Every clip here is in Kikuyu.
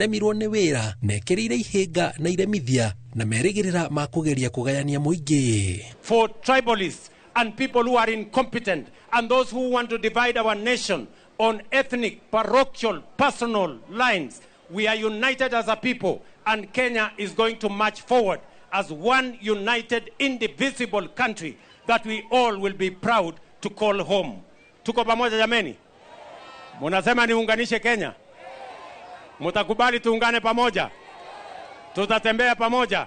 Remirwo nĩ wĩra na ekĩrĩire ihĩnga na iremithia na merĩgĩrĩra ma kũgeria kũgayania mũingĩ. For tribalists and people who are incompetent and those who want to divide our nation on ethnic, parochial, personal lines, we are united as a people, and Kenya is going to march forward as one united, indivisible country that we all will be proud to call home. Tuko pamoja jameni? Munasema niunganishe Kenya? Mutakubali tuungane pamoja? Tutatembea pamoja?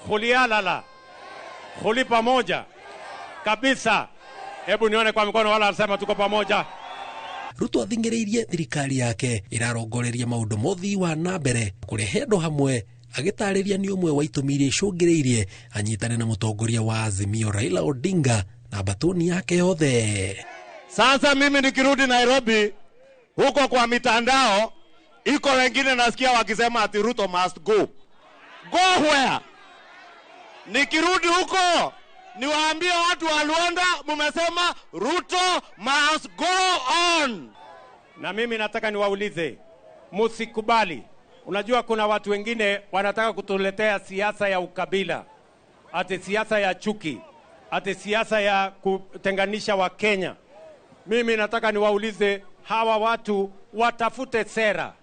Khulialala. Khuli pamoja. Kabisa. Hebu nione kwa mikono wala anasema tuko pamoja. Ruto athing'ĩrĩirie thirikari yake ĩrarongoreria maũndũ ma ũthii wa na mbere kũrehe andũ hamwe, agĩtarĩria nĩ ũmwe wa itũmi iria icũngĩrĩirie anyitane na mũtongoria wa Azimio Raila Odinga na mbatũni yake yothe. Sasa mimi nikirudi Nairobi huko kwa mitandao iko wengine nasikia wakisema ati Ruto must go. Go where? Nikirudi huko niwaambie watu wa Luanda mumesema Ruto must go on. Na mimi nataka niwaulize, musikubali. Unajua kuna watu wengine wanataka kutuletea siasa ya ukabila, ati siasa ya chuki, ati siasa ya kutenganisha Wakenya. Mimi nataka niwaulize hawa watu watafute sera.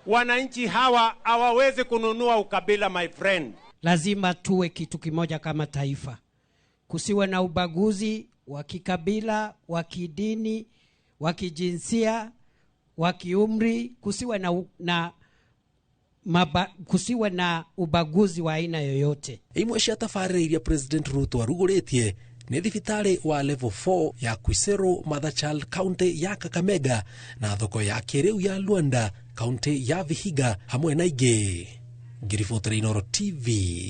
Wananchi hawa hawawezi kununua ukabila, my friend. Lazima tuwe kitu kimoja kama taifa. Kusiwe na ubaguzi wa kikabila, wa kidini, wa kijinsia, wa kiumri, kusiwe na ubaguzi wa aina yoyote. Imwe cia tabarĩra iria President Ruto arugũrĩtie nĩ thibitarĩ wa level 4 ya Khwisero Mother Child county ya Kakamega na thoko ya kĩrĩu ya Luanda county ya Vihiga hamwe na ingĩ. Ngĩribotera Inooro TV,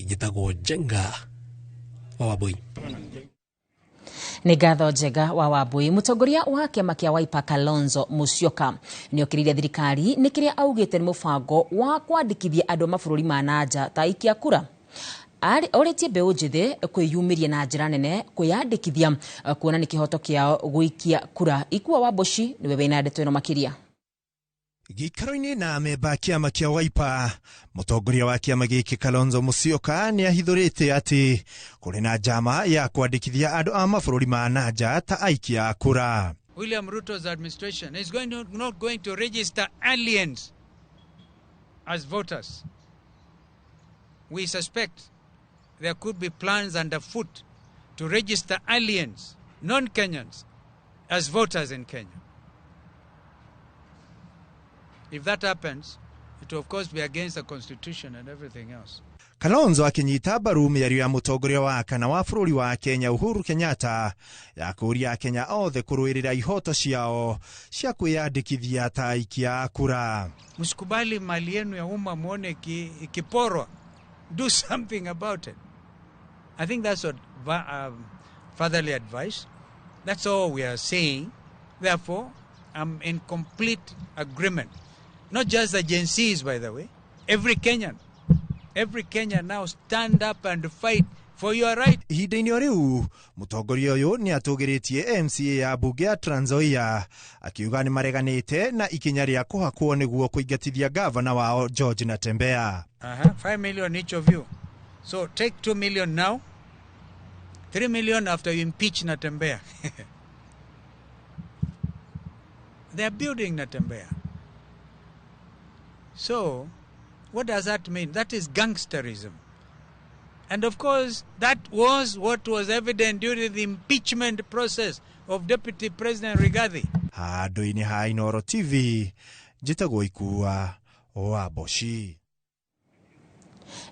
njĩtagwo Njenga wa Wambui. Nĩ ngatho, Njega wa Wambui. Mũtongoria wa kĩama kĩa Wiper Kalonzo Musyoka nĩ okĩrĩire thirikari nĩ kĩrĩa augĩte nĩ mũbango wa kwandĩkithia andũ a mabũrũri ma na nja ta aikia kura. Orĩtie mbeũ njĩthĩ kwĩyumĩria na njĩra nene kwĩyandĩkithia kuona nĩ kĩhoto kĩao gũikia kura. Ikua wa Mboci nĩwe wĩna ndeto ĩno makĩria. Gĩikaro-inĩ na amemba a kĩama kĩa Wiper, mũtongoria wa kĩama gĩkĩ Kalonzo Musyoka nĩ ahithũrĩte atĩ kũrĩ na njama ya kwandĩkithia andũ a mabũrũri ma na nja ta aikia a kura. William Ruto's administration is not going to register aliens as voters. We suspect there could be plans underfoot to register aliens, non-Kenyans, as voters in Kenya. If that happens, it will of course be against the constitution and everything else. Kalonzo akinyita mbaru mĩario ya mũtongoria wa kana wa bũrũri wa Kenya Uhuru Kenyatta ya kũũria Akenya othe kũrũĩrĩra ihoto ciao cia kwĩyandĩkithia ta aikia a kura. Msikubali mali yenu ya umma muone ikiporwa. Do something about it. I think that's what fatherly advice. That's all we are saying. Therefore, I'm in complete agreement. Not just the Gen Zs, by the way. Every Kenyan. Every Kenyan now stand up and fight for your right. Ihinda-inĩ o rĩu, mũtongoria ũyũ nĩ atũgĩrĩtie MCA ya mbunge ya Trans Nzoia akiuga nĩ mareganĩte na ikinya rĩa kũhakwo nĩguo kũingatithia gavana wao George Natembeya. 5 million each of you. So take 2 million now, 3 million after you impeach Natembeya. They are building Natembeya. So, what does that mean? That is gangsterism. And of course, that was what was evident during the impeachment process of Deputy President Rigathi. Handũ-inĩ ha Inooro TV, njĩtagwo Ikua wa Mboci.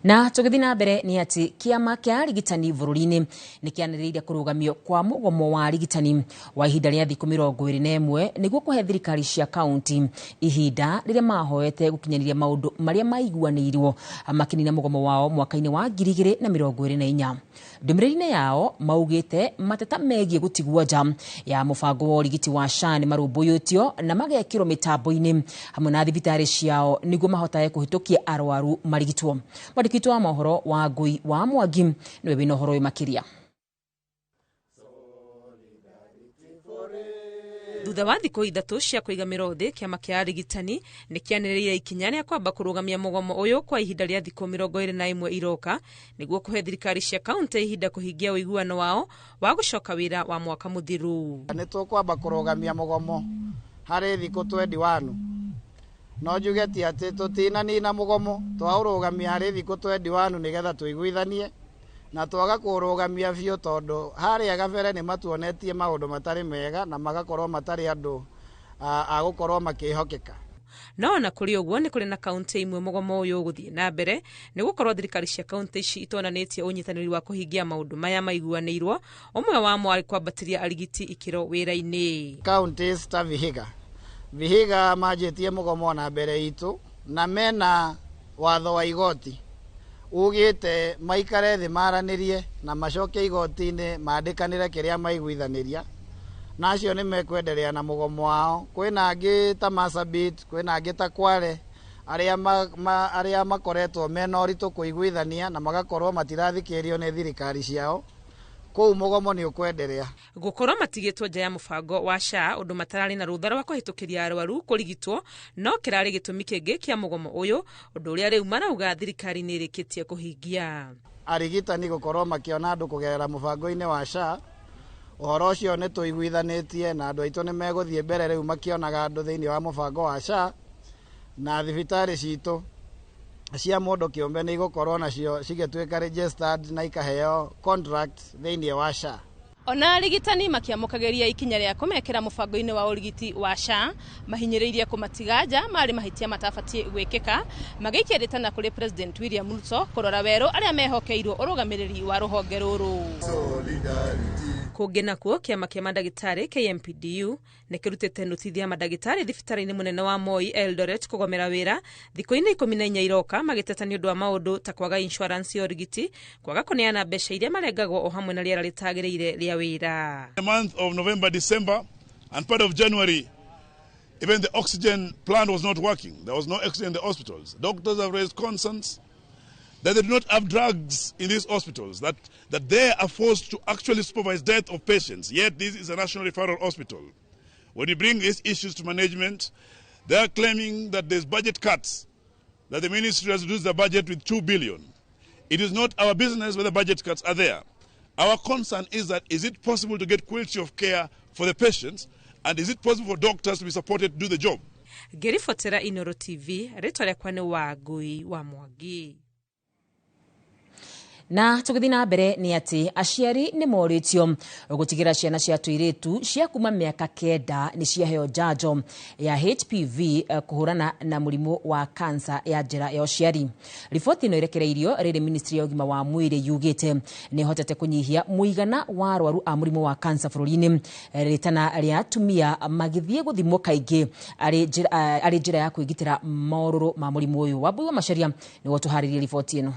Na tũgĩthiĩ na mbere nĩ atĩ kĩama kĩa arigitani bũrũri-inĩ nĩ kĩanĩrĩire kũrũgamio kwa mũgomo wa arigitani wa ihinda rĩa thikũ 21 nĩguo kũhe thirikari cia kaunti ihinda rĩrĩa mahoete gũkinyanĩria maũndũ marĩa maiguanĩirwo makĩnina mũgomo wao mwaka-inĩ wa 2024. Ndũmĩrĩri-inĩ yao maugĩte mateta megiĩ gũtigwo nja ya mũbango wa ũrigiti wa SHA nĩ marũmbũyĩtio na magekĩrwo mĩtambo-inĩ hamwe na thibitarĩ ciao nĩguo mahotage kũhĩtũkia arwaru marigitwo. Mwandĩki witũ wa mohoro wa Ngui wa Mwangi nĩwe wĩna ũhoro ũyũ makĩria. Thutha wa thikũ 3 cia kũiga mĩro thĩ, kĩama kĩa arigitani nĩ kĩanĩrĩire ikinya rĩa kwamba kũrũgamia mũgomo ũyũ kwa ihinda rĩa thikũ 21 iroka nĩguo kũhe thirikari cia kaunti ihinda kũhingia ũiguano wao wa gũcoka wĩra wa mwaka mũthiru. Nĩ tũkwamba kũrũgamia mũgomo harĩ thikũ 21. No njuge ti atĩ tũtinanina mũgomo, twaũrũgamia harĩ thikũ 21 nĩgetha tũiguithanie na twaga kũrũgamia biũ tondũ harĩa gabere nĩ matuonetie maũndũ matarĩ mega na magakorwo matarĩ andũ a gũkorwo makĩhokeka. No ona kũrĩ ũguo nĩ kũrĩ na kaunti imwe mũgomo ũyũ ũgũthiĩ na mbere nĩ gũkorwo thirikari cia kaunti ici itonanĩtie ũnyitanĩri wa kũhingia maũndũ maya maiguanĩirwo, ũmwe wamo arĩ kwambatĩria arigiti ikĩro wĩra-inĩ. Counties ta Vihiga, Vihiga manjĩtie mũgomo na mbere itũ na mena watho wa igoti ugĩte maikare thĩ maranĩrie na macoke igoti-inĩ mandĩkanĩre kĩrĩa maiguithanĩria, na acio nĩ mekwenderea na mũgomo wao. Kwĩna angĩ ta Marsabit, kwĩna angĩ ta Kwale arĩa makoretwo mena ũritũ kũiguithania na magakorwo matirathikĩrĩrio nĩ thirikari ciao, kũu mũgomo nĩ ũkwenderea. Gũkorwo matigĩtwo nja ya mũbango wa SHA ũndũ matararĩ na rũtha rwa kũhĩtũkĩria arwaru kũrigitwo no kĩrarĩ gĩtũmi kĩngĩ kĩa mũgomo ũyũ, ũndũ ũrĩa rĩu marauga thirikari nĩ ĩrĩkĩtie kũhingia. Arigitani gũkorwo makĩona andũ kũgerera mũbango-inĩ wa SHA, ũhoro ũcio nĩ tũiguithanĩtie na andũ aitũ nĩ megũthiĩ mbere rĩu makĩonaga andũ thĩinĩ wa mũbango wa SHA, na thibitarĩ citũ cia mũndũ kĩũmbe nĩ igũkorwo nacio cigĩtuĩka registered na ikaheo contract thĩinĩ wa SHA. Ona arigitani makĩamũkagĩria ikinya rĩa kũmekĩra mũbango-inĩ wa ũrigiti wa SHA, mahinyĩrĩirie kũmatiga nja marĩ mahĩtia matabatiĩ gwĩkĩka, magĩikia rĩtana kũrĩ President William Ruto kũrora werũ arĩa mehokeirwo ũrũgamĩrĩri wa rũhonge rũrũ. Kũngĩ nakuo kĩama kĩa mandagĩtarĩ KMPDU nĩ kĩrutĩte nũtithi ya mandagĩtarĩ thibitarĩ-inĩ mũnene wa Moi Eldoret kũgomera wĩra thikũ-inĩ 14 iroka, magĩteta nĩ ũndũ wa maũndũ ta kwaga insurance ya ũrigiti, kwaga kũneana mbeca iria marengagwo o hamwe na rĩera rĩtagĩrĩire rĩa wĩra. The month of November, December and part of January, even the oxygen plant was not working. There was no oxygen in the hospitals. Doctors have raised concerns that they do not have drugs in these hospitals, that they are forced to actually supervise death of patients. Yet this is a national referral hospital. When you bring these issues to management, they are claiming that there's budget cuts, that the ministry has reduced the budget with 2 billion. It is not our business whether budget cuts are there. Our concern is that is it possible to get quality of care for the patients, and is it possible for doctors to be supported to do the job? Ngĩribotera Inoro TV, rĩtwa rĩakwa nĩ Wangui wa Mwangi. Na tũgĩthiĩ na mbere nĩ atĩ aciari nĩ morĩtio gũtigĩra ciana cia tũirĩtu cia kuma mĩaka 9 nĩ ciaheo njanjo ya HPV kũhũrana na mũrimũ wa kansa ya njĩra ya ũciari. Riboti ĩno ĩrekereirio rĩrĩ ministry ya ũgima wa mwĩrĩ yugĩte nĩ ĩhotete kũnyihia mũigana wa arwaru a mũrimũ wa kansa bũrũri-inĩ, rĩtana rĩa atumia magĩthiĩ gũthimwo kaingĩ arĩ njĩra ya kwĩgitĩra morũrũ ma mũrimũ ũyũ. Wambui wa Macharia nĩwe ũtũharĩrie riboti ĩno.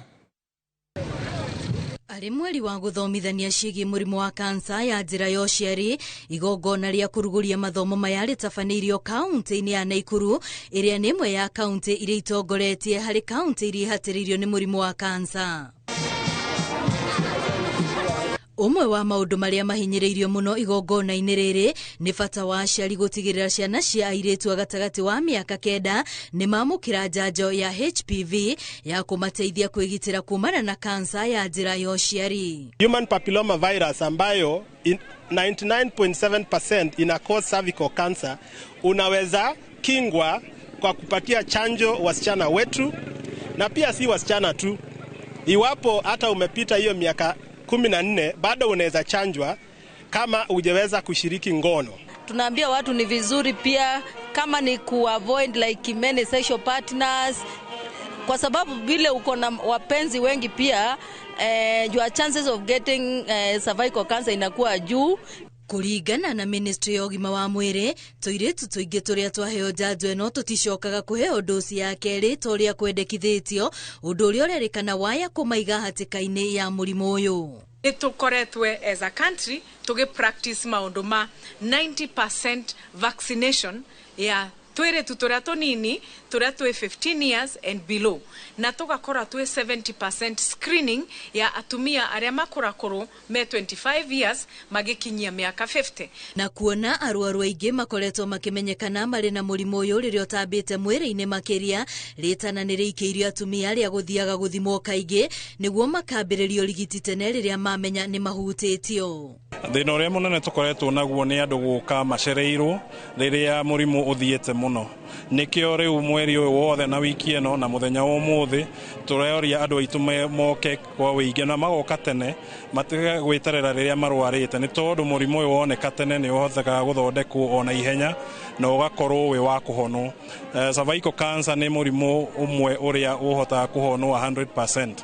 Arĩ mweri wa gũthomithania ciĩgiĩ mũrimũ wa kansa ya njĩra ya ũciari, igongona rĩa kũrugũria mathomo maya rĩtabanĩirio kaunti-inĩ ya Naikuru, ĩrĩa nĩ ĩmwe ya kaunti iria itongoretie harĩ kaunti iria ihatĩrĩirio nĩ mũrimũ wa kansa. Ũmwe wa maũndũ marĩa mahinyĩrĩirio mũno igongona-inĩ rĩrĩ nĩ bata wa aciari gũtigĩrĩra ciana cia airĩtu a gatagatĩ wa mĩaka 9 nĩ mamũkĩra njanjo ya HPV ya kũmateithia kwĩgitĩra kumana na kansa ya njĩra ya ũciari. Human papilloma virus ambayo 99.7% ina cause cervical cancer, unaweza kingwa kwa kupatia chanjo wasichana wetu, na pia si wasichana tu. Iwapo hata umepita hiyo miaka 14 bado unaweza chanjwa kama hujaweza kushiriki ngono. Tunaambia watu ni vizuri pia kama ni kuavoid like many sexual partners, kwa sababu vile uko na wapenzi wengi pia your chances of getting cervical cancer inakuwa juu. Kũringana na ministry ya ũgima wa mwĩrĩ, tũirĩtu tũingĩ tũrĩa twaheo njanjo ĩno tũticokaga kũheo dosi ya kerĩ ta ũrĩa kwendekithĩtio, ũndũ ũrĩa ũrerĩkana waya kũmaiga hatĩka-inĩ ya mũrimũ ũyũ. Nĩ tũkoretwe as a country tũgĩ practice maũndũ ma 90% vaccination ya twĩrĩtu tũrĩa tũnini turia twi 15 years and below, na tugakora twi 70% screening ya atumia aria makurakuru me 25 years magikinyia miaka 50. Na kuona arwaru aingĩ makoretwo makimenyekana marĩ na mũrimũ ũyũ rĩrĩa ũtambĩte mwĩrĩ-inĩ makĩria, rĩtana nĩ rĩikĩirio atumia arĩa gũthiaga gũthimwo kaingĩ nĩguo makambĩrĩrio ũrigiti tene rĩrĩa mamenya nĩ mahutĩtio. Thĩna ũrĩa mũnene tũkoretwo naguo nĩ andũ gũka macereirwo rĩrĩa mũrimũ ũthiĩte mũno. Nĩkĩo rĩu mweri ũyũ wothe na wiki ĩno na mũthenya wa ũmũthĩ tũroria andũ aitũ moke kwa ũingĩ na magoka tene, matige gwĩterera rĩrĩa marwarĩte, nĩ tondũ mũrimũ ũyũ woneka tene nĩ ũhotekaga gũthondekwo ona ihenya na ũgakorwo wĩ wa kũhonwo. Cervical cancer nĩ mũrimũ ũmwe ũrĩa ũhotaga kũhonwo 100%.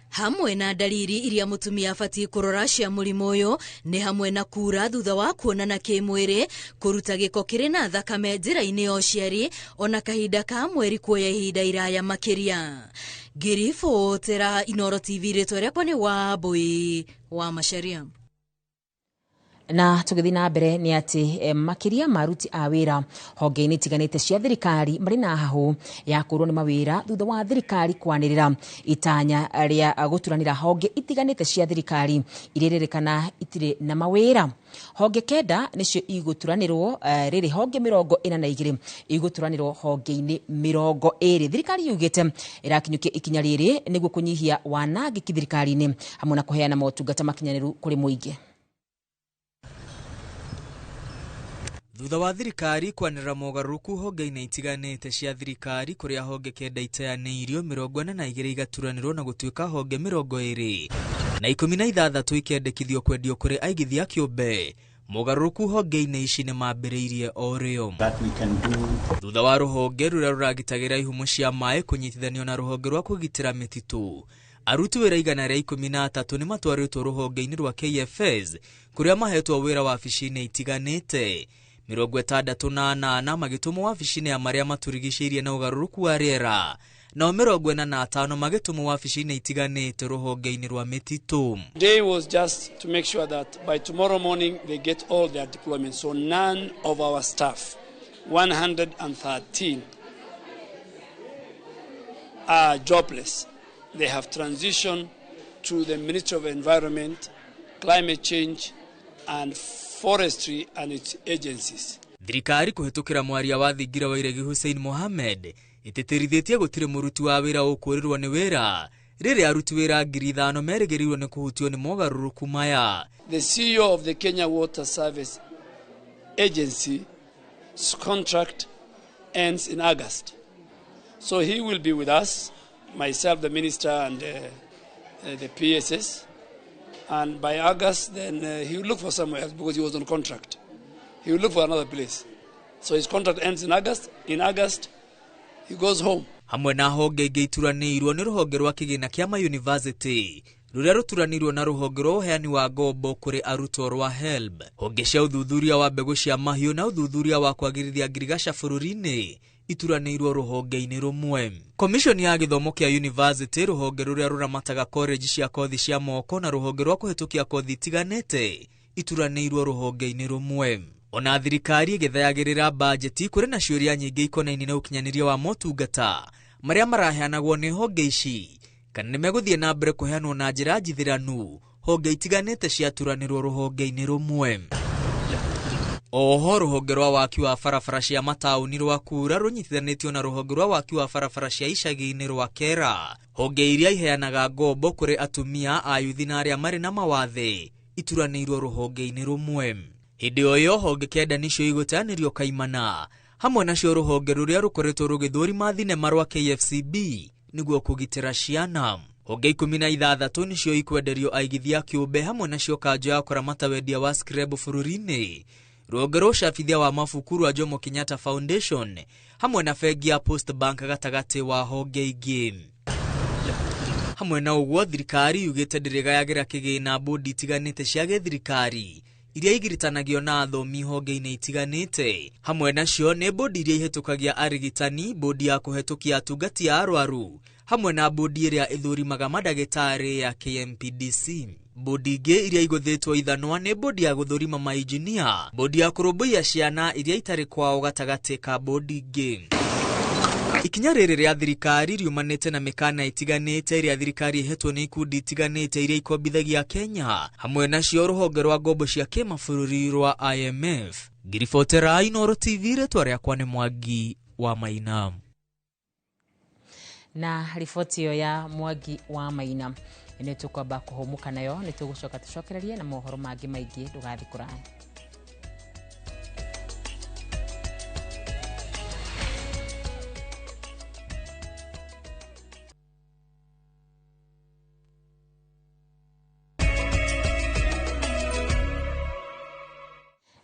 Hamwe na dalili iria mutumia abatiĩ kũrora cia mũrimũ ũyũ nĩ hamwe na kura thutha wa kuonana kĩmwĩrĩ, kũruta gĩko kĩrĩ na thakame njĩra-inĩ ya ũciari, ona kahinda ka mweri kuoya ihinda iraya makĩria. Ngĩribotera Inooro TV, rĩtwa rĩakwa nĩ Wambui wa Macharia. Na tũgĩthiĩ na mbere nĩ atĩ makĩria ma aruti a wĩra honge-inĩ itiganĩte cia thirikari marĩ na hahũ ya kũrwo nĩ mawĩra thutha wa thirikari kwanĩrĩra itanya rĩa gũturanĩra honge itiganĩte cia thirikari iria irerĩkana itirĩ na mawĩra. Honge 9 nĩcio igũturanĩrwo, rĩrĩ honge 42 igũturanĩrwo honge-inĩ 20. Thirikari yugĩte ĩrakinyũkia ikinya rĩrĩ nĩguo kũnyihia wanangĩki thirikari-inĩ hamwe na kũheana motungata makinyanĩru kũrĩ mũingĩ. Thutha wa thirikari kwanĩrĩra mogarũrũku honge-inĩ itiganĩte cia thirikari kũrĩa honge 9 iteanĩirio 42 igaturanĩrwo na gũtuĩka honge 20 na 16 ikendekithio kwendio kũrĩ aigithia kĩũmbe, mogarũrũku honge-inĩ ici nĩ mambĩrĩirie o rĩo. Thutha wa rũhonge rũrĩa rũragitagĩra ihumo cia maĩ kũnyitithanio na rũhonge rwa kũgitĩra mĩtitũ, aruti wĩra 113 nĩ matwarĩtwo rũhonge-inĩ rwa KFS kũrĩa mahetwo wĩra wabici-inĩ itiganĩte. 68 magĩtũmwo wabici-inĩ ya marĩa matũrigicĩirie na ũgarũrũku wa rĩera, nao 45 magĩtũmwo wabici-inĩ itiganĩte rũhonge-inĩ rwa mĩtitũ. Today was just to make sure that by tomorrow morning they get all their deployments, so none of our staff, 113, are jobless. They have transitioned to the Ministry of Environment, Climate Change and Forestry and its agencies. Thirikari kũhĩtũkĩra mwaria wa thingira wa iregi Hussein Mohamed ĩtĩtĩrithĩtie gũtirĩ mũruti wa wĩra ũkũrĩrwo nĩ wĩra rĩrĩa aruti wĩra 5,000 merĩgĩrĩirwo nĩ kũhutio nĩ mogarũrũku maya. The CEO of the Kenya Water Service Agency's contract ends in August. So he will be with us, myself, the minister, and the PSS. And by August, then he will look for somewhere else because he was on contract. He will look for another place. So his contract ends in August. In August, he goes home. Hamwe na honge ingĩ ituranĩirwo nĩ rũhonge rwa kĩgĩna kĩa ma University rũrĩa rũturanĩirwo na rũhonge rwa ũheani wa ngombo kũrĩ arutwo rwa HELB, honge cia ũthuthuria wa mbegũ cia mahiũ na ũthuthuria wa kwagĩrithia ngirigaca bũrũri-inĩ ituranĩirwo rũhonge-inĩ rũmwe. Commission ya gĩthomo kĩa university, rũhonge rũrĩa rũramataga college cia kothi cia moko na rũhonge rwa kũhĩtũkia kothi itiganĩte ituranĩirwo rũhonge-inĩ rũmwe. Ona thirikari ĩgĩthayagĩrĩra bajeti kũrĩ na ciũria nyingĩ ikonainie na ũkinyanĩria wa motungata marĩa maraheanagwo nĩ honge ici, kana nĩmegũthiĩ na mbere kũheanwo na njĩra njithĩranu honge itiganĩte ciaturanĩrwo rũhonge-inĩ rũmwe. Oho rũhonge rwa waki wa barabara cia mataũni rwa Kura rũnyitithanĩtio na rũhonge rwa waki wa barabara cia icagi-inĩ rwa Kera, honge iria iheanaga ngombo kũrĩ atumia, ayuthi na arĩa marĩ na mawathe ituranĩirwo rũhonge-inĩ rũmwe. Hĩndĩ o ĩyo honge 9 nĩcio igũteanĩrio kaimana, hamwe nacio rũhonge rũrĩa rũkoretwo rũgĩthũrima thinema rwa KFCB nĩguo kũgitĩra ciana. Honge 16 nĩcio ikwenderio aigithia kĩũmbe, hamwe nacio kanjũ ya kũramata wendia wa scrap bũrũri-inĩ, rũhonge rwa ũcabithia wa mabuku rwa Jomo Kenyatta Foundation hamwe na bengi ya Post Bank gatagatĩ wa honge ingĩ. Hamwe na ũguo thirikari yugĩte ndĩrĩgayagĩra kĩgĩna bodi itiganĩte cia gĩthirikari iria igiritanagio na athomi honge-inĩ itiganĩte. Hamwe nacio nĩ bodi iria ihĩtũkagia arigitani, bodi ya kũhetũkia atungati a arwaru, hamwe na bodi ĩrĩa ĩthũrimaga mandagĩtarĩ ya KMPDC. Bodi ingĩ iria igũthĩtwo ithanwa nĩ bodi ya gũthũrima mainjinia, bodi ya kũrũmbũiya ciana iria itarĩ kwao gatagatĩ ka bodi ingĩ. Ikinya rĩrĩ rĩa thirikari riumanĩte na mĩkana ĩtiganĩte ĩrĩa thirikari ĩhetwo nĩ ikundi itiganĩte iria ikombithagia Kenya, hamwe nacio rũhonge rwa ngombo cia kĩmabũrũri rwa IMF. Ngiribotera Inooro TV, rĩtwa rĩakwa nĩ Mwangi wa Maina. Na riboti ĩyo ya Mwangi wa Maina nĩ tũkwamba kũhũmũka nayo, nĩ tũgũcoka tũcokererie na mohoro mangĩ maingĩ, ndũgathiĩ kũraya.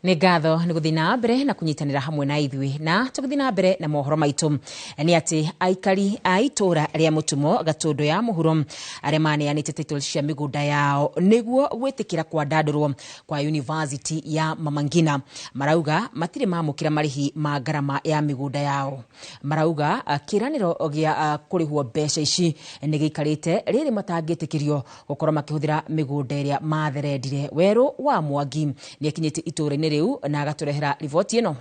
Nĩ ngatho nĩ gũthiĩ na mbere na kũnyitanĩra hamwe na ithuĩ. Na tũgĩthiĩ na mbere na mohoro maitũ nĩ atĩ aikari a itũra rĩa Mũtumo Gatũndũ ya mũhuro arĩa maneanĩte title cia mĩgũnda yao nĩguo gwĩtĩkĩra kwandandũrwo kwa University ya Mama Ngina marauga matirĩ mamũkĩra marĩhi ma ngarama ya mĩgũnda yao. Marauga kĩranĩro gĩa kũrĩhwo mbeca ici nĩ gĩikarĩte rĩrĩ matangĩtĩkĩrio gũkorwo makĩhũthĩra mĩgũnda ĩrĩa matherendire. Werũ wa Mwangi nĩ akinyĩte itũra-inĩ rĩu na agatũrehera riboti ĩno.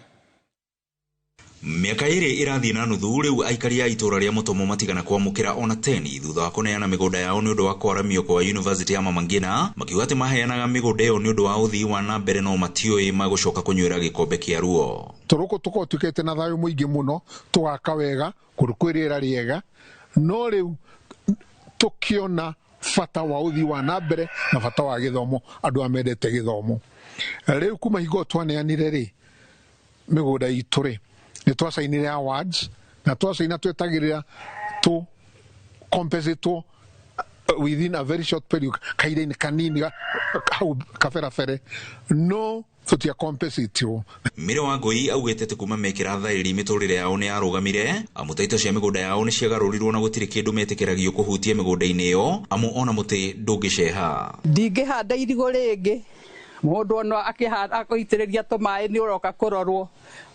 Mĩaka ĩrĩ ĩrathiĩ na nuthu rĩu aikari a itũra rĩa Mũtomo matigana kwamũkĩra ona teni thutha wa kũneana mĩgũnda yao nĩ ũndũ wa kwaramio kwa University ya Mama Ngina, makiuga atĩ maheanaga mĩgũnda ĩyo nĩ ũndũ wa ũthii wa na mbere no matiũĩ magũcoka kũnyuĩra gĩkombe kĩa ruo. Tũrũkũ tũkorwo tuĩkĩte na thayũ mũingĩ mũno, tũgaka wega kũndũ kwĩ rĩera rĩega, no rĩu tũkĩona bata wa ũthii wa na mbere na bata wa gĩthomo, andũ amendete gĩthomo. Rĩu kuma hingo twaneanire rĩ mĩgũnda itũ rĩ nĩ twacainire awards na twacaina twetagĩrĩra tũ compensatwo within a very short period, kahinda-inĩ kanini hau kaberabere, no tũtia compensatirwo. Mire wa Ngũi augĩte atĩ kuma mekĩra thaĩri mĩtũrĩre yao nĩ yarũgamire, amu taito cia mĩgũnda yao nĩ ciagarũrirwo na gũtirĩ kĩndũ metĩkĩragio kũhutia mĩgũnda-inĩ ĩyo, amu ona mũtĩ ndũngĩceha. Ndingĩhanda irigũ rĩngĩ, mũndũ ona akĩhanda akũitĩrĩria tũmaĩ nĩ ũroka kũrorwo,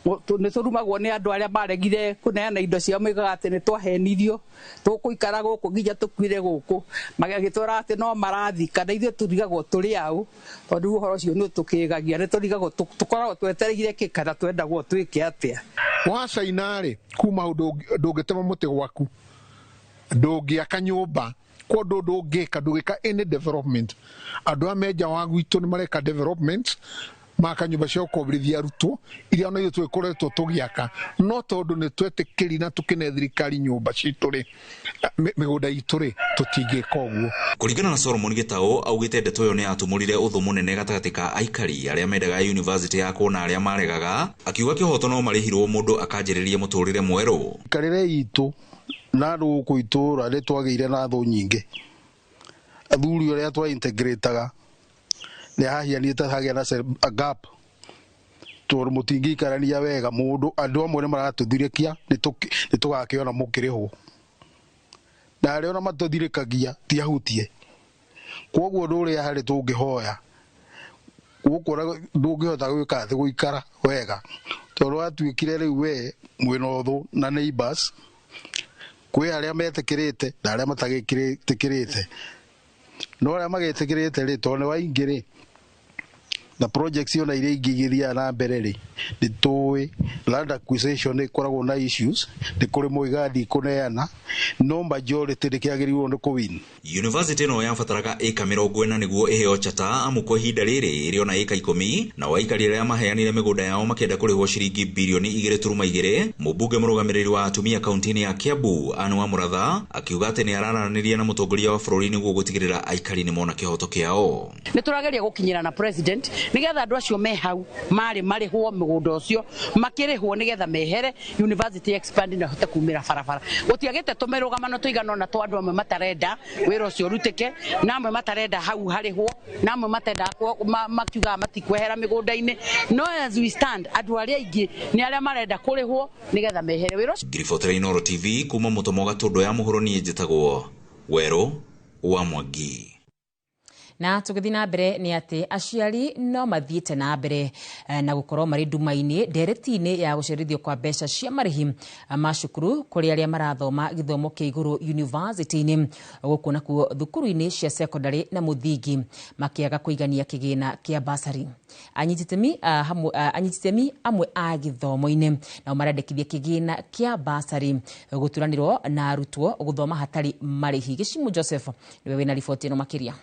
nĩ tũrumagwo nĩ andũ arĩa maregire kũneana indo ciao, moigaga atĩ nĩ twahenirio, tũkũikara gũkũ nginya tũkuire gũkũ, magĩtwĩra atĩ no marathika, na ithuĩ tũrigagwo tũrĩ aũ, tondũ ũhoro ũcio nĩ ũtũkĩgagia, nĩ tũrigagwo tũkoragwo twetereire kĩ kana twendagwo twĩke atĩa. Wacaina rĩ kuma hau ndũngĩtema mũtĩ gwaku, ndũngĩaka nyũmba, kwa ũndũ ndũngĩka, ndũngĩka any development. Andũ a menja wa gwitũ nĩ mareka development, maka nyũmba cia gũkomborithia arutwo iria ona ithuĩ tũgĩkoretwo tũgĩaka, no tondũ nĩ twetĩkĩri na tũkĩne thirikari nyũmba citũ rĩ, mĩgũnda itũ rĩ, tũtingĩka ũguo. Kũringana na Solomon Gĩtaũ, augĩte ndeto ĩyo nĩ yatumũrire ũthũ mũnene gatagatĩ ka aikari arĩa mendaga university yakwo na arĩa maregaga, akiuga kĩhoto no marĩhirwo mũndũ akanjĩrĩria mũtũrĩre mwerũ. Karĩre itũ na rũkũ itũra nĩ twagĩire na thũ nyingĩ, athuri ũrĩa twa integrataga nĩ hahianĩte hagĩa na gap, tondũ mũtingĩikarania wega mũndũ, andũ amwe nĩ maratũthirĩkia nĩ tũgakĩona mũkĩrĩhwo, na arĩa ona matũthirĩkagia ti ahutie. Kwoguo ũndũ ũrĩa harĩ tũngĩhoya gũkũ ndũngĩhota gwĩka atĩ gũikara wega, tondũ watuĩkire rĩu we mwĩna ũthũ na neighbors, kwĩ arĩa metĩkĩrĩte na arĩa matagĩtĩkĩrĩte, no arĩa magĩtĩkĩrĩte rĩ tondũ nĩ waingĩ rĩ na projects ona iria ingĩ igĩthiaga na mbere rĩ, nĩ tũĩ land acquisition nĩ ĩkoragwo na issues, nĩ kũrĩ mũigathi kũneana, no majority nĩ kĩagĩrĩirwo nĩ kũwin. University ĩno yabataraga ĩka 40 nĩguo ĩheo chata, amu kwa ihinda rĩrĩ ĩrĩ ona ĩka 10, nao aikari arĩa maheanire mĩgũnda yao makĩenda kũrĩhwo ciringi birioni 2.2. Mũmbunge mũrũgamĩrĩri wa atumia kaunti-inĩ ya Kiambu Anne wa Mũratha akiuga atĩ nĩ araranĩria na mũtongoria wa bũrũri nĩguo gũtigĩrĩra aikari nĩ mona kĩhoto kĩao. Nĩ tũrageria gũkinyĩra na president nĩgetha andũ acio me hau marĩ marĩhwo mũgũnda ũcio, makĩrĩhwo nĩgetha mehere university expand na hote kumĩra barabara. Gũtiagĩte tũmĩrũgamano tũigana ona twa andũ amwe matarenda wĩra ũcio ũrutĩke, na amwe matarenda hau harĩhwo, na amwe matenda makiugaga matikwehera mĩgũnda-inĩ, no as we stand andũ arĩa aingĩ nĩ arĩa marenda kũrĩhwo nĩgetha mehere wĩra ũcio. Ngiribotera Inooro TV kuma Mũtomo Gatũndũ ya mũhuro, niĩ njĩtagwo Werũ wa Mwangi. Na tũgĩthiĩ na mbere nĩ atĩ aciari no mathiĩte na mbere na gũkorwo marĩ nduma-inĩ ndereti-inĩ ya gũcerithio kwa mbeca cia marĩhi ma cukuru kũrĩ arĩa marathoma gĩthomo kĩa igũrũ university-inĩ, gũkũ nakuo thukuru-inĩ cia secondary na mũthingi makĩaga kũigania kĩgĩna kĩa basari. Anyiti itemi amwe a gĩthomo-inĩ nao marendekithia kĩgĩna kĩa basari gũturanĩrwo na arutwo gũthoma hatarĩ marĩhi. Gĩcimu Joseph nĩwe wĩna riboti ĩno makĩria.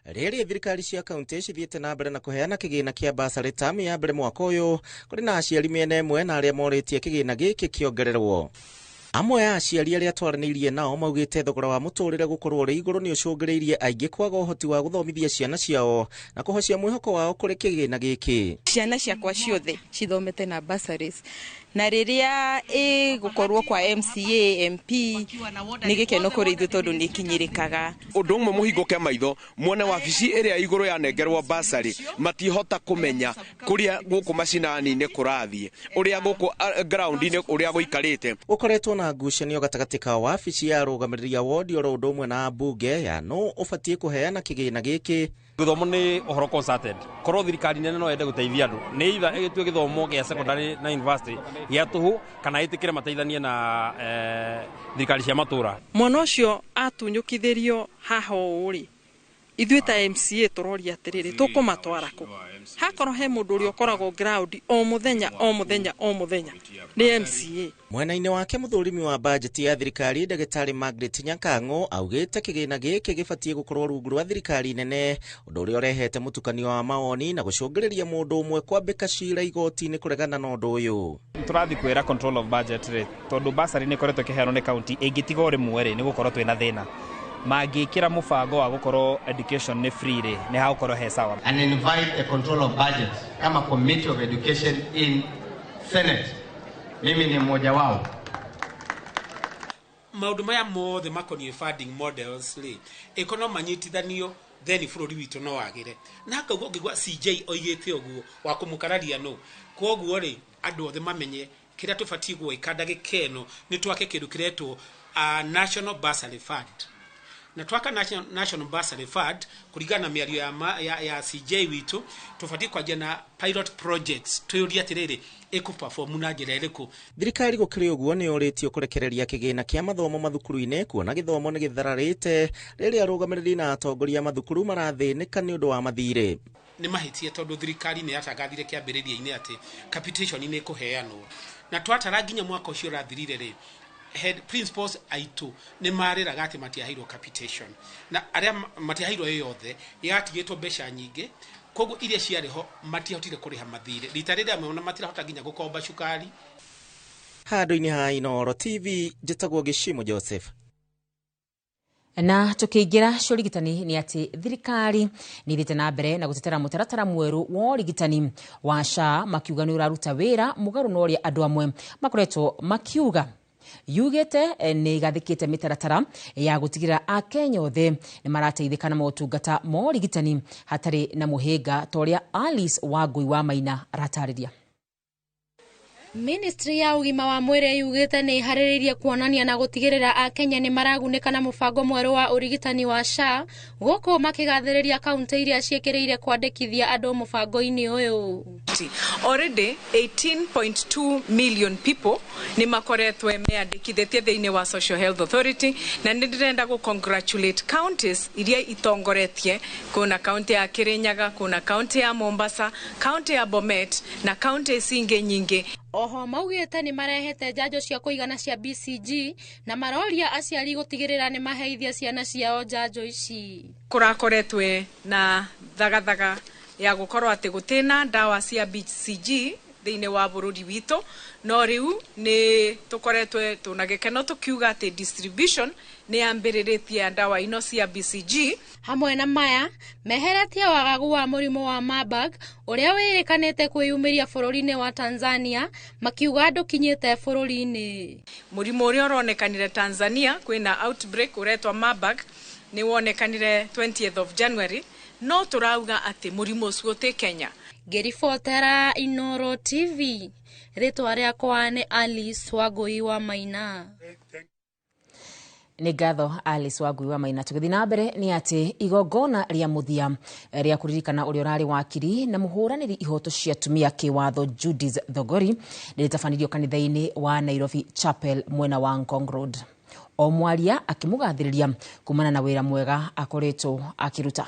Rĩrĩ thirikari cia kaunti cithiĩte na mbere na kũheana kĩgĩna kĩa basarĩ tamu ya mbere mwaka ũyũ, kũrĩ na aciari mĩena ĩmwe na arĩa morĩtie kĩgĩna gĩkĩ kĩongererwo. Amwe a aciari arĩa twaranĩirie nao maugĩte thogora wa mũtũrĩre gũkorwo ũrĩ igũrũ nĩ ũcũngĩrĩirie aingĩ kwaga ũhoti wa gũthomithia ciana ciao na kũhocia mwĩhoko wao kũrĩ kĩgĩna gĩkĩ. Ciana ciakwa ciothe cithomete na bursaries, na rĩrĩa ĩgũkorwo kwa MCA, MP, nĩ gĩkeno kũrĩ ithuĩ tondũ nĩ ikinyĩrĩkaga. Ũndũ ũmwe, mũhingũke maitho muone wabici ĩrĩa igũrũ yanengerwo basarĩ matihota kũmenya kũrĩa gũkũ macinani-inĩ kũrathiĩ, ũrĩa gũkũ ground-inĩ ũrĩa gũikarĩte. Gũkoretwo na ngucanio gatagatĩ ka wabici ya arũgamĩrĩri a wodi oro ũndũ ũmwe na mbunge ya no ũbatiĩ kũheana kĩgĩna gĩkĩ. Gĩthomo nĩ ũhoro concerted. Korwo thirikari nene no yende gũteithia andũ, nĩ either ĩgĩtue gĩthomo gĩa secondary na university gĩa tũhũ kana ĩtĩkĩre mateithanie na thirikari cia matũra. Mwana ũcio atunyũkithĩrio haha ũũ rĩ, ithuĩ ta MCA tũroria atĩrĩrĩ, tũkũmatwara kũ? Hakorwo he mũndũ ũrĩa ũkoragwo ground o mũthenya o mũthenya o mũthenya nĩ MCA. Mwena-inĩ wake, mũthũrimi wa bajeti ya thirikari Ndagĩtarĩ Margaret Nyakang'o augĩte kĩgĩna gĩkĩ gĩbatiĩ gũkorwo rungu rwa thirikari nene, ũndũ ũrĩa ũrehete mũtukanio wa mawoni na gũcũngĩrĩria mũndũ ũmwe kwambĩka cira igoti-inĩ kũregana na ũndũ ũyũ. Tũrathiĩ kwĩra control of budget rĩ, tondũ basarĩ nĩ ĩkoretwo ĩkĩheanwo nĩ county, ĩngĩtiga o rĩmwe rĩ, nĩ gũkorwo twĩna thĩna. Mangĩkĩra mũbango wa gũkorwo education nĩ free rĩ, nĩ hagũkorwo he sawa. And invite a control of budget kama committee of education in Senate. Mimi ni mmoja wao. Maũndũ maya mothe makoniĩ funding models rĩ, ĩkorwo no manyitithanio, then bũrũri witũ no wagĩre. Na akauga ũngĩgua CJ oigĩte ũguo wa kũmũkararia no koguo rĩ, andũ othe mamenye kĩrĩa tũbatiĩ gwĩka ndagĩka ĩno nĩ twake kĩndũ kĩretwo National Bursary Fund, na twaka National Bursary Fund kũringana na mĩario ya CJ witũ, tũbatiĩ kwanjia na pilot projects, twĩyũrie atĩrĩrĩ, ĩkũperform na njĩra ĩrĩkũ? Thirikari gũkĩrĩ ũguo nĩ yũrĩtio kũrekereria kĩgĩna kĩa mathomo mathukuru-inĩ, kuona gĩthomo nĩ gĩthararĩte rĩrĩa arũgamĩrĩri na atongoria a mathukuru marathĩnĩka nĩ ũndũ wa mathirĩ. Nĩ mahĩtie tondũ thirikari nĩ yatangathire kĩambĩrĩria-inĩ atĩ capitation nĩ ĩkũheanwo, na twatara nginya mwaka ũcio ũrathirire rĩ, head principals aitũ nĩ marĩraga atĩ matiaheirwo capitation, na arĩa matiaheirwo ĩ yothe, yatigĩtwo mbeca nyingĩ, koguo iria ciarĩ ho matiahotire kũrĩha mathirĩ rita rĩrĩa amwe ona matirahota nginya gũkomba cukari. Handũ-inĩ ha Inooro TV, njĩtagwo Gĩcimo Joseph. Na tukiingira cia ũrigitani nĩ atĩ thirikari nĩ ithiĩte na mbere na gũtetera mũtaratara mwerũ wa ũrigitani wa SHA, makiuga nĩ ũraruta wĩra mũgarũ na ũrĩa andũ amwe makoretwo makiuga. Yugĩte nĩ ĩgathĩkĩte mĩtaratara ya gũtigĩrĩra Akenya othe nĩ marateithĩka na motungata ma ũrigitani hatarĩ na mũhĩnga, ta ũrĩa Alice Wangui wa Maina aratarĩria. Ministry ya ũgima wa mwĩrĩ yugĩte nĩ ĩharĩrĩirie kuonania na gũtigĩrĩra Akenya nĩ maragunĩka na mũbango mwerũ wa ũrigitani wa SHA, gũkũ makĩgathĩrĩria kaunti iria ciĩkĩrĩire kwandĩkithia andũ mũbango-inĩ ũyũ. Already 18.2 million people nĩ makoretwo meandĩkithĩtie thĩinĩ wa Social Health Authority, na nĩ ndĩrenda gũ congratulate counties iria itongoretie. Kuna kaunti ya Kirinyaga, kuna kaunti ya Mombasa, kaunti ya Bomet na kaunti ingĩ nyingĩ. Oho maugĩte nĩ marehete njanjo cia kũigana cia BCG na maroria aciari gũtigĩrĩra nĩ maheithia ciana ciao njanjo ici. Kũrakoretwe na thagathaga ya gũkorwo atĩ gũtĩna ndawa cia BCG thĩinĩ wa bũrũri witũ, no rĩu nĩ tũkoretwe tũna gĩkeno tũkiuga atĩ distribution nĩ yambĩrĩrĩtie ndawa ino cia BCG. Hamwe na maya, meheretie wagagu wa mũrimũ wa Marburg ũrĩa wĩrĩkanĩte kwĩyumĩria bũrũri-inĩ wa Tanzania, makiuga ndũkinyĩte bũrũri-inĩ. Mũrimũ ũrĩa ũronekanire Tanzania, kwĩna outbreak ũretwo Marburg, nĩ wonekanire 20th of January, no tũrauga atĩ mũrimũ ũcio ũtĩ Kenya. Ngĩribotera Inooro TV, rĩtwa rĩakwa nĩ Alice Wangui wa Maina. Nĩ ngatho Alice Wangui wa Maina. Tũgĩthiĩ na mbere nĩ atĩ igongona rĩa mũthia rĩa kũririkana ũrĩa ũrarĩ wakiri na mũhũranĩri ihoto cia atumia kĩwatho Judith Thogori nĩ rĩtabanirio kanitha-inĩ wa Nairobi Chapel mwena wa Ngong Road. O mwaria akĩmũgathĩrĩria kumana na wĩra mwega akoretwo akĩruta.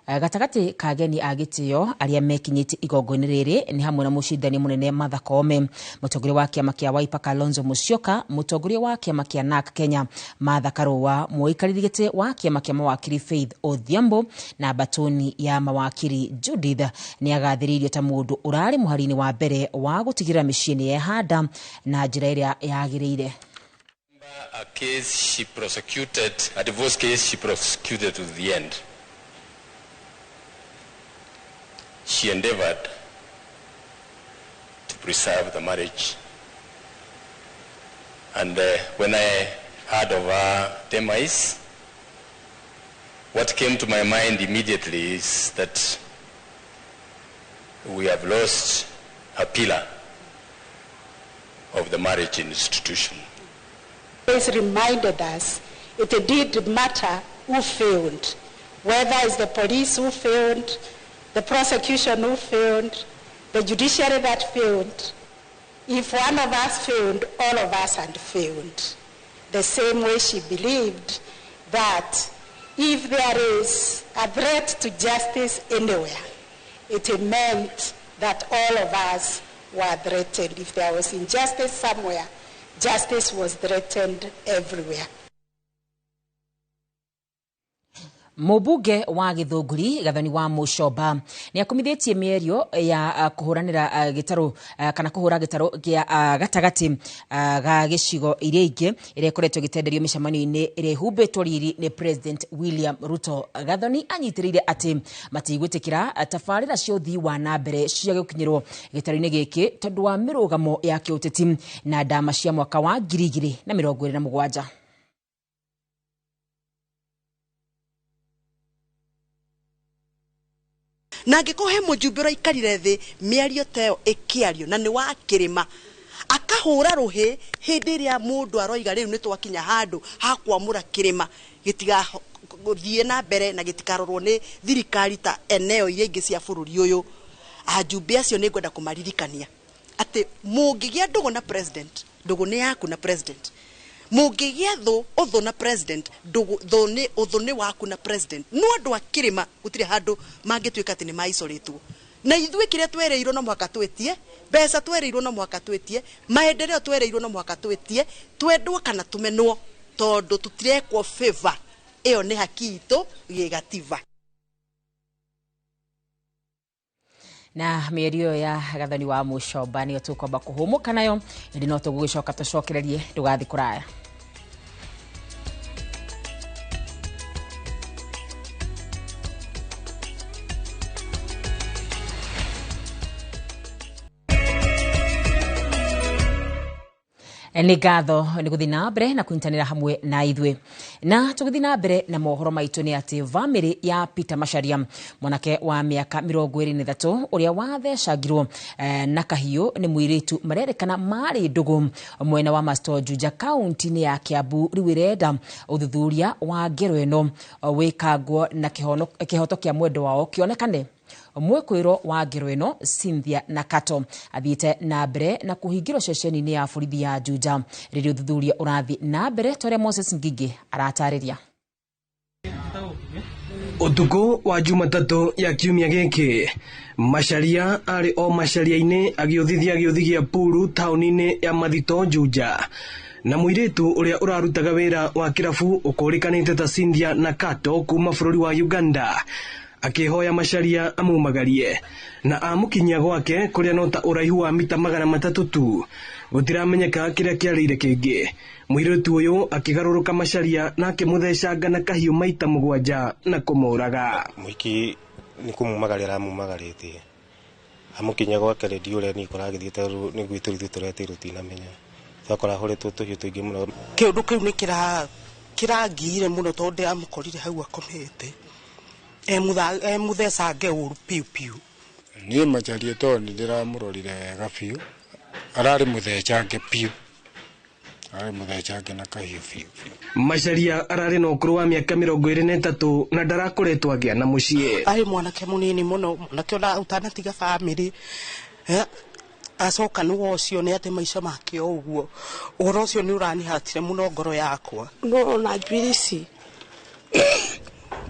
Gatagatĩ ka ageni a gĩtĩo arĩa mekinyĩtie igongona rĩrĩ nĩ hamwe na mũcindani mũnene Martha Koome, mũtongoria wa kĩama kĩa Wiper Kalonzo Musyoka, mũtongoria wa kĩama kĩa NARC Kenya Martha Karũa, mũikarĩri gĩtĩ wa kĩama kĩa mawakiri Faith Odhiambo na mbatoni ya mawakiri Judith nĩ agathĩrĩirio ta mũndũ ũrarĩ mũhari-inĩ wa mbere wa gũtigĩrĩra mĩciĩ nĩ yehanda na njĩra ĩrĩa yagĩrĩire. A case she prosecuted, a divorce case she prosecuted to the end. She endeavored to preserve the marriage. And when I heard of her demise, what came to my mind immediately is that we have lost a pillar of the marriage institution. This reminded us it did matter who failed, whether it's the police who failed, the prosecution who failed, the judiciary that failed. If one of us failed, all of us had failed. The same way she believed that if there is a threat to justice anywhere, it meant that all of us were threatened. If there was injustice somewhere, justice was threatened everywhere. Mũmbunge wa Gĩthũngũri Gathoni wa Mũcomba nĩ akumithĩtie mĩario ya kũhũranĩra gĩtarũ kana kũhũra gĩtarũ gĩa gatagatĩ ga gĩcigo iria ingĩ ĩrĩa ĩkoretwo ĩgĩtenderio mĩcemanio-inĩ ĩrĩa ĩhumbĩtwo riri nĩ President William Ruto. Gathoni anyitĩrĩire atĩ matigwĩtĩkĩra tabarĩra cia ũthii wa na mbere cia gũkinyĩrwo gĩtarũ-inĩ gĩkĩ tondũ wa mĩrũgamo ya kĩũteti na ndama cia mwaka wa 2027. Na angĩkorwo he mũjumbe ũraikarire thĩ mĩario ta ĩyo ĩkĩario na nĩ wa kĩrĩma akahũra rũhĩ hĩndĩ ĩrĩa mũndũ aroiga rĩu nĩ twakinya handũ ha kwamũra kĩrĩma gĩtigathiĩ na mbere na gĩtikarorwo nĩ thirikari ta eneo iria ingĩ cia bũrũri ũyũ. Ajumbe acio nĩ ngwenda kũmaririkania atĩ mũngĩgĩa ndũgũ na president, ndũgũ nĩ yaku na president. Mũngĩgĩa thũ ũthũ na president, ũthũ nĩ waku na president. No andũ a kĩrĩma gũtirĩ handũ mangĩtuĩka atĩ nĩ maicorĩtwo. Na ithuĩ kĩrĩa twereirwo no mũhaka twĩtie, mbeca twereirwo no mũhaka twĩtie, maendeleo twereirwo no mũhaka twĩtie, twendwo kana tũmenwo, tondũ tũtirekwo favor. Ĩyo nĩ haki itũ gĩgatiba. Na mĩario ya Gathoni wa Mũcomba nĩyo tũkwamba kũhũmũka nayo, ĩndĩ no tũgũgĩcoka tũcokererie, ndũgathiĩ kũraya. Nĩ ngatho nĩ gũthiĩ na mbere na kũnyitanĩra hamwe na ithuĩ. Na tũgĩthiĩ na mbere na mohoro maitũ nĩ atĩ bamĩrĩ ya Peter Macharia, mwanake wa mĩaka 23 ũrĩa wathecangirwo na kahiũ nĩ mũirĩtu marerĩkana marĩ ndũgũ mwena wa Masto Juja kaunti-inĩ ya Kiambu, rĩu ĩrenda ũthuthuria wa ngero ĩno wĩkangwo na kĩhoto kĩa mwendo wao kĩonekane. Mwĩkũĩrwo wa ngero ĩno Cynthia Nakato athiĩte na mbere na kũhingĩrwo ceceni-inĩ ya borithi ya Juja rĩrĩa ũthuthuria ũrathiĩ na mbere ta ũrĩa Moses Ngigĩ aratarĩria. Ũtukũ wa Jumatatũ ya kiumia gĩkĩ, Macharia arĩ o Macharia-inĩ agĩũthithia gĩũthi gĩa Puru taũni-inĩ ya Mathito Juja na mũirĩtu ũrĩa ũrarutaga wĩra wa kĩrabu ũkũrĩkanĩte ta Cynthia Nakato kuma bũrũri wa Uganda akĩhoya Macharia amumagarie na amũkinyia gwake kũrĩa no ta ũraihu wa mita 300 tu. Gũtiramenyeka kĩrĩa kĩarĩire kĩngĩ. Mũirĩtu ũyũ akĩgarũrũka Macharia na akĩmũthecanga na kahiũ maita 7 na kũmũraga. Mũhiki nĩ kũmumagaria aramumagarĩtie amũkinyia gwake rĩndiũ ũrĩa niĩ kũragĩthiĩte nĩ gwitũ ithuĩ tũretĩirwo tinamenya twakora ahũrĩtwo tũhiũ tũingĩ mũno. Kĩũndũ kĩu nĩ kĩrangiire mũno tondũ ndĩramũkorire hau akomete emuthecange ũru piũ piũ. Niĩ Macharia tondũ nĩ ndĩramũrorire wega biũ, ararĩ mũthecange biũ, Ararĩ mũthecange na kahiũ biũ biũ. Macharia ararĩ na ũkũrũ wa mĩaka 23 na ndarakoretwo agĩa na mũciĩ. Arĩ mwanake mũnini mũno, mwanake ona ũtanatiga bamĩrĩ, acoka nĩ ũcio nĩ atĩ maica make o ũguo. Ũhoro ũcio nĩ ũranihatire mũno ngoro yakwa. No ona njuĩrĩ ici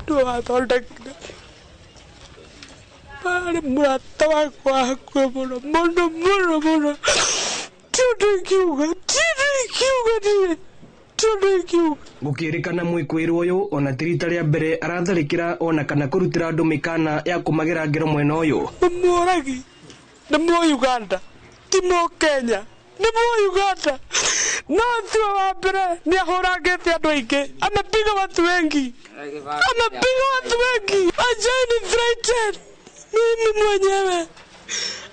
nĩ wathondekire. Arĩ mũrata wakwa wa hakuhĩ mũno mũno mũno mũno. Ti ũndũ ingiuga, ti ũndũ ingiuga niĩ, ti ũndũ ingiuga. Gũkĩrĩkana mwĩkũĩrwo ũyũ ona ti rita rĩa mbere aratharĩkĩra ona kana kũrutĩra andũ mĩkana ya kũmagera ngero mwena ũyũ. Nĩ mũragi, nĩ mũ Uganda, ti mũ Kenya, nĩ mũ Uganda. No tiwe wa mbere, nĩ ahũrangĩte andũ aingĩ, amepiga watu wengi, amepiga watu wengi. Hajaini threatened mimi mwenyewe.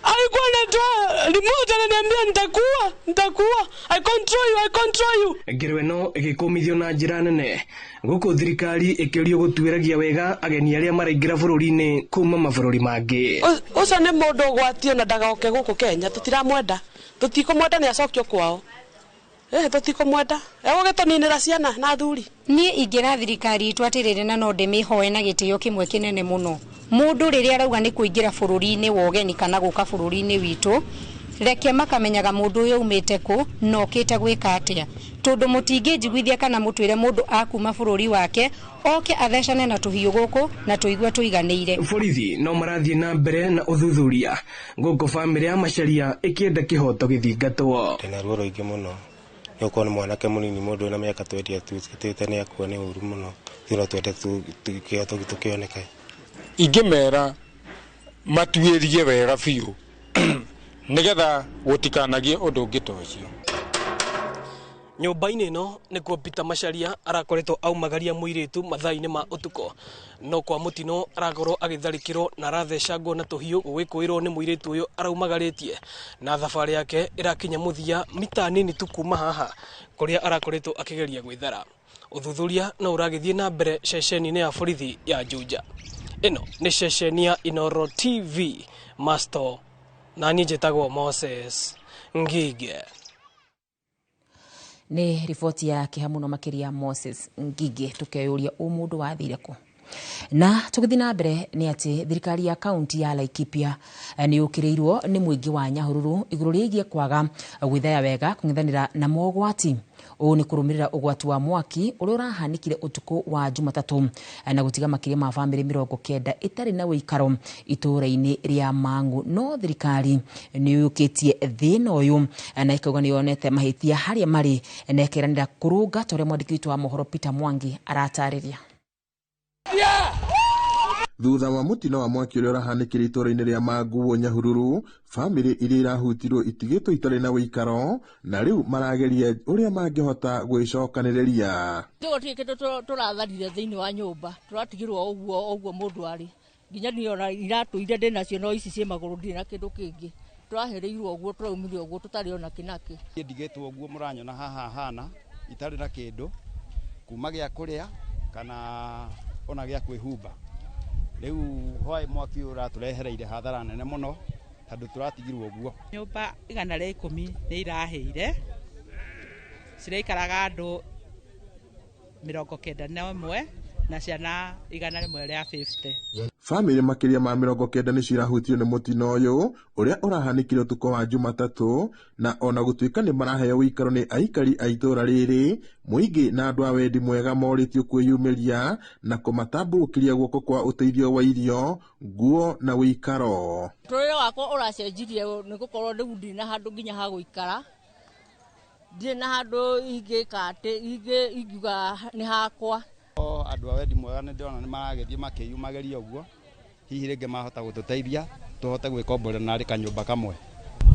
Alikuwa anatoa remote ananiambia nitakuua, nitakuua, I control you, I control you. Ngero ĩno ĩgĩkũmithio na njĩra nene gũkũ thirikari ĩkĩũrio gũtuĩragia wega ageni arĩa maraingĩra bũrũri-inĩ kuma mabũrũri mangĩ. Ũcio nĩ mũndũ ũgwatio na ndagoke gũkũ Kenya, tũtiramwenda, tũtikũmwenda nĩ acokio kwao. Tũtikũmwenda, egũgĩtũninĩra ciana na athuri. Niĩ ingĩra thirikari itũ atĩrĩrĩ na no ndĩmĩhoe na gĩtĩo kĩmwe kĩnene mũno. Mũndũ rĩrĩa arauga nĩ kũingĩra bũrũri-inĩ wa ũgeni kana gũka bũrũri-inĩ witũ, reke makamenyaga mũndũ ũyũ aumĩte kũ na okĩte gwĩka atĩa. Tondũ mũtingĩnjiguithia kana mũtwĩre mũndũ akuma bũrũri wake oke athecane na tũhiũ gũkũ na tũigue tũiganĩire. Borithi no marathiĩ na mbere na ũthuthuria gũkũ bamĩrĩ ya Macharia ĩkĩenda kĩhoto gĩthingatwo. Ndĩna ruo rũingĩ mũno nĩ gũkorwo nĩ mwanake mũnini mũndũ wĩna mĩaka 20 atuĩkĩte nĩ akua nĩ ũru mũno. Ithuĩ no twende kĩhoto gitũ kĩoneke. Ingĩmera matuĩrie wega biũ nĩgetha gũtikanagie ũndũ ũngĩ ta ũcio. Nyũmba-inĩ ĩno nĩkuo Peter Macharia arakoretwo aumagaria mũirĩtu mathaa-inĩ ma ũtukũ, no kwa mũtino arakorwo agĩtharĩkĩrwo na arathecangwo na tũhiũ gũgĩkũĩrwo nĩ mũirĩtu ũyũ araumagarĩtie, na thabarĩ yake ĩrakinya mũthia mita nini tu kuma haha kũrĩa arakoretwo akĩgeria gwĩthara. Ũthuthuria no ũragĩthiĩ na mbere ceceni-inĩ ya borithi ya Juja. Ĩno nĩ ceceni ya Inooro TV Masto, na niĩ njĩtagwo Moses Ngige. Nĩ riboti ya kĩeha mũno makĩria Moses Ngige, tũkeyũria ũmũndũ wathire kũ. Na tũgĩthiĩ na mbere nĩ atĩ thirikari ya kaunti ya Laikipia nĩ yũkĩrĩirwo nĩ mũingĩ wa Nyahururu igũrũ rĩgiĩ kwaga gwĩthaya wega kũng'ethanĩra na mogwati. Ũũ nĩ kũrũmĩrĩra ũgwati wa mwaki ũrĩa ũrahanĩkire ũtukũ wa Jumatatũ na gũtiga makĩria ma bamĩrĩ 90 ĩtarĩ na ũikaro itũũra-inĩ rĩa Mang'u. No thirikari nĩ yũkĩtie thĩna ũyũ na ĩkauga nĩ yonete mahĩtia harĩa marĩ na ĩkeranĩra kũrũnga ta ũrĩa mwandĩki witũ wa mohoro Peter Mwangi aratarĩria. Thutha wa mũtino wa mwaki ũrĩa ũrahanĩkire itũũra-inĩ rĩa Manguo Nyahururu, bamĩrĩ iria irahutirwo itigĩtwo itarĩ na ũikaro na rĩu marageria ũrĩa mangĩhota gwĩcokanĩrĩria. Gũtirĩ kĩndũ tũratharire thĩinĩ wa nyũmba, tũratigirwo ũguo ũguo mũndũ arĩ. Nginya niĩ ona iratũ iria ndĩ nacio no ici ciĩ magũrũ ndirĩ na kĩndũ kĩngĩ. Tũrahereirwo ũguo, tũraumire ũguo tũtarĩ ona kĩnakĩ. Niĩ ndigĩtwo ũguo mũranyona haha hana, itarĩ na kĩndũ kuma gĩa kũrĩa kana ona gĩa kwĩhumba. Rĩu hwaĩ mwaki ũratũrehereire hathara nene mũno tondũ tũratigirwo ũguo. Nyũmba 110 nĩ irahĩire, ciraikaraga andũ 91 na ciana 150. Bamĩrĩ makĩria ma 90 nĩ cirahutio nĩ mũtino ũyũ ũrĩa ũrahanĩkire ũtukũ wa Jumatatũ, na ona gũtuĩka nĩ maraheo ũikaro nĩ aikari a itũũra rĩrĩ, mũingĩ na andũ a wendi mwega morĩtio kwĩyumĩria na kũmatambũrũkĩria guoko kwa ũteithio wa irio, nguo na ũikaro. Mũtũrĩre wakwa ũracenjirie nĩ gũkorwo rĩu ndirĩ na handũ nginya ha gũikara, ndirĩ na handũ ingĩka atĩ ingiuga nĩ hakwa. Andũ a wendi mwega nĩ ndĩrona nĩ maragĩthiĩ makĩyumagĩria ũguo, hihi rĩngĩ mahota gũtũteithia tũhote gwĩkomborera narĩ kanyũmba kamwe.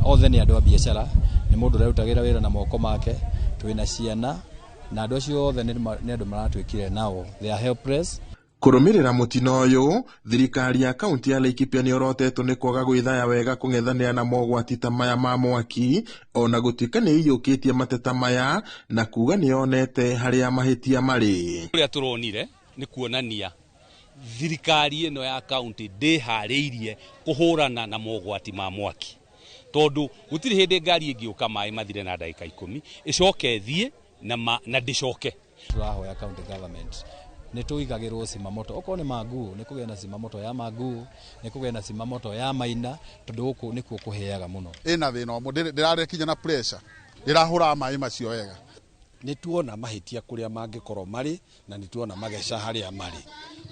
Othe nĩ andũ a biacara, nĩ mũndũ ũrerutagĩra wĩra na moko make, twĩna ciana na andũ acio othe nĩ andũ maratuĩkire nao, they are helpless. Kũrũmĩrĩra mũtino ũyũ, thirikari ya kaunti ya Laikipia nĩ yorotetwo nĩ kwaga gwĩthaya wega kũng'ethanĩra na mogwati ta maya ma mwaki, ona gũtuĩka nĩ ĩiyũkĩtie mateta maya na kuga nĩ yonete harĩa mahĩtia marĩ. Ũrĩa tũronire nĩ kuonania thirikari ĩno ya kaunti ndĩharĩirie kũhũrana na mogwati ma mwaki, tondũ gũtirĩ hĩndĩ ngari ĩngĩũka maĩ mathire na ndagĩka 10 ĩcoke ĩthiĩ na ndĩcoke. Tũrahoya county government nĩ tũigagĩrwo cimamoto, okorwo nĩ Manguu nĩ kũgĩe na cimamoto ya Manguu, nĩ kũgĩe na cimamoto ya Maina, tondũ gũkũ nĩkuo kũheaga mũno. Ĩna thĩna ũmwe, ndĩrarekinya na pressure, ndĩrahũraga maĩ macio wega. Nĩ tuona mahĩtia kũrĩa mangĩkorwo marĩ na nĩ tuona mageca harĩa marĩ.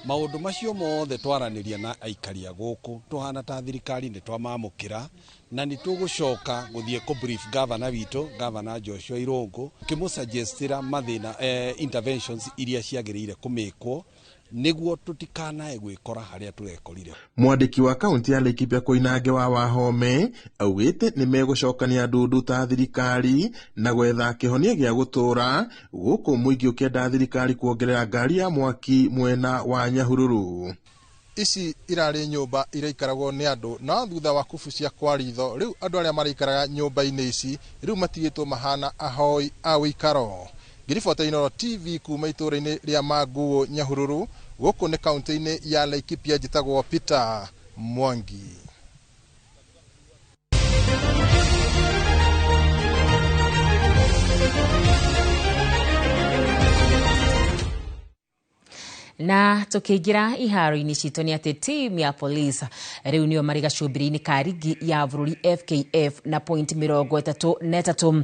Maũndũ macio mothe twaranĩria na aikari a gũkũ, tũhana ta thirikari nĩ twamamũkĩra na nĩ tũgũcoka gũthiĩ kũ brief governor witũ, Governor Joshua Irũngũ, kĩmũsuggestĩra mathĩna, interventions iria ciagĩrĩire kũmĩkwo nĩguo tũtikanae gwĩkora harĩa tũrekorire. Mwandĩki wa kaunti ya Laikipia Koinange wa Wahome augĩte nĩ megũcokania ndundu ta thirikari na gwetha kĩhonia gĩa gũtũũra gũkũ mũingĩ ũkĩenda thirikari kuongerera ngari ya mwaki mwena wa Nyahururu. Ici irarĩ nyũmba iraikaragwo nĩ andũ na thutha wa kubucia kwa ritho rĩu andũ arĩa maraikaraga nyũmba-inĩ ici rĩu matigĩtwo mahana ahoi a ũikaro. Ngĩribota Inooro TV kuma itũũra-inĩ rĩa Manguũ Nyahururu, gũkũ nĩ kaunti-inĩ ya Laikipia, njĩtagwo Peter Mwangi. Na tukiingira iharo-inĩ citũ nĩ atĩ team ya Police rĩu nĩo marĩ gacumbĩrĩ-inĩ ka rigi ya bũrũri FKF na point 33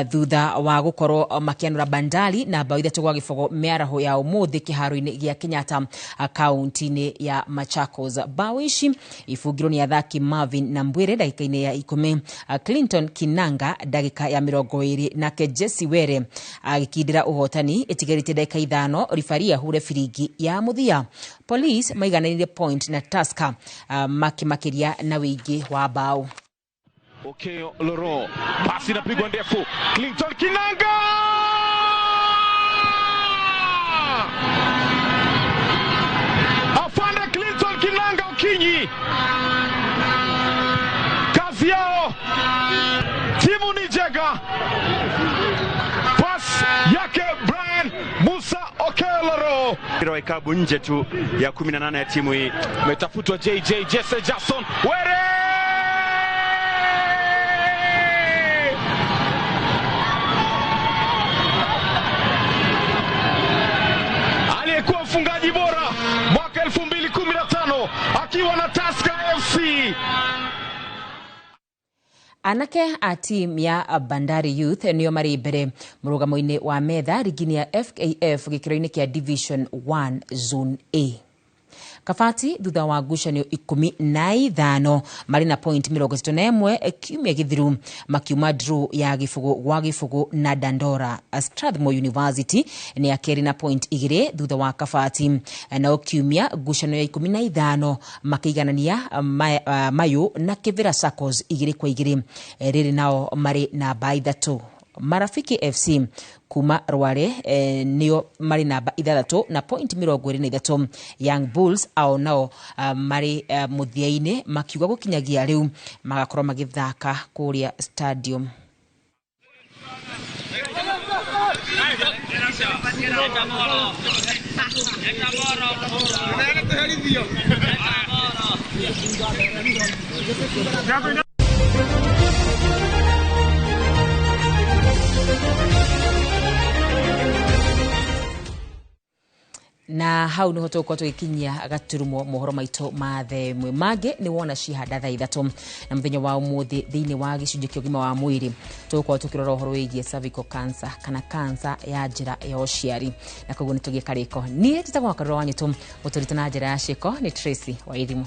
thutha wa gũkorwo makĩanũra Bandari na bao 3-0 mĩaraho ya ũmũthĩ kĩharo-inĩ gĩa Kenyatta kaunti-inĩ ya Machakos. Bao ici ibungirwo nĩ athaki Marvin Nambwire ndagĩka-inĩ ya 10, Clinton Kinanga ndagĩka ya 20, nake Jesse Were agĩkindĩra ũhotani ĩtigarĩte ndagĩka 5 ribari ahure biringi ya mũthia. Police maigananire point na Tusker makimakiria na wĩingĩ wa bao. Okeo Loro, pasi inapigwa ndefu, Clinton Kinanga! Afande Clinton Kinanga Okinyi, kazi yao timu ni jega, pas yake Brian Musa Okeloro. Mpira wa ikabu nje tu ya 18 ya timu hii. Umetafutwa JJ Jesse Jackson Were! Aliyekuwa mfungaji bora mwaka 2015 akiwa na Tusker FC. Anake a team ya Bandari Youth nĩo marĩ mbere mũrũgamo-inĩ wa metha rigi-inĩ ya FKF gĩkĩro-inĩ kĩa Division 1 Zone A. Kabati thutha wa ngucanio 15 marĩ na point 31 kiumia gĩthiru makiuma draw ya 0-0 na Dandora. Strathmore University nĩ ya kerĩ na point 2 thutha wa Kabati, nao kiumia ngucanio ya 15 makĩiganania Mayo na Kivira Saccos 2-2, rĩrĩ nao marĩ namba 3. Marafiki FC kuma Rware nĩo marĩ namba 6 na point 23. Young Bulls ao nao marĩ mũthia-inĩ makiuga gũkinyagia rĩu magakorwo magĩthaka kũrĩa stadium. Na hau niho tũgũkorwo tũgĩkinyia gaturumo mohoro maitũ ma themwe mangĩ nĩ wona cihanda thaa 3 na mũthenya wa ũmũthĩ thĩinĩ wa gĩcunjĩ kĩa ũgima wa mwĩrĩ tũgũkorwo tũkĩrora ũhoro wĩgiĩ cervical cancer kana cancer ya njĩra ya ũciari, na koguo nĩ tũgĩe karĩko. Niĩ njĩtagwo Wakarura wa Nyũtũ, mũtũrĩte na njĩra ya ciĩko nĩ Tracy Wairimu.